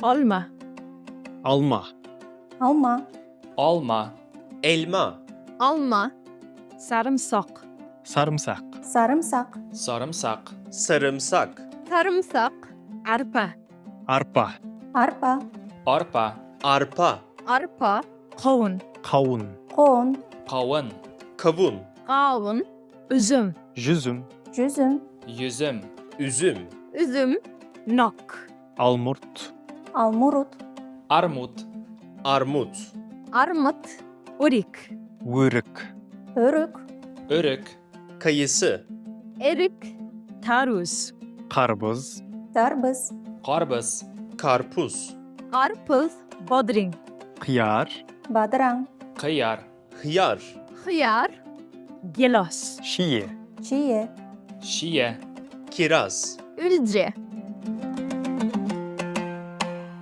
Алма. Алма. Алма. Алма. Elma. Алма. Сарымсак. Сарымсак. Сарымсак. Сарымсак. Sarımsak. Сарымсак. Арпа. Арпа. Арпа. Арпа. Arpa. Арпа. Кавын. Кавын. Коон. Кавын. Kavun. Кавын. Üzüm. Жүзім. Жүзүм. Йөзем. Üzüm. Üzüm. Нок. Алмұрт. Алмурут. Армут. Armut. Армыт. Өрик. Өрік. Өрүк. Өрек. Kayısı. Эрик. Тарус. Қарбыз. Дарбыз. Карбыз. Karpuz. Карпыз. Бодринг. Қияр. Бадыраң. Кыяр. Hıyar. Хыяр. Гелос. Шие. Чие. Чия. Kiraz. Үлҗә.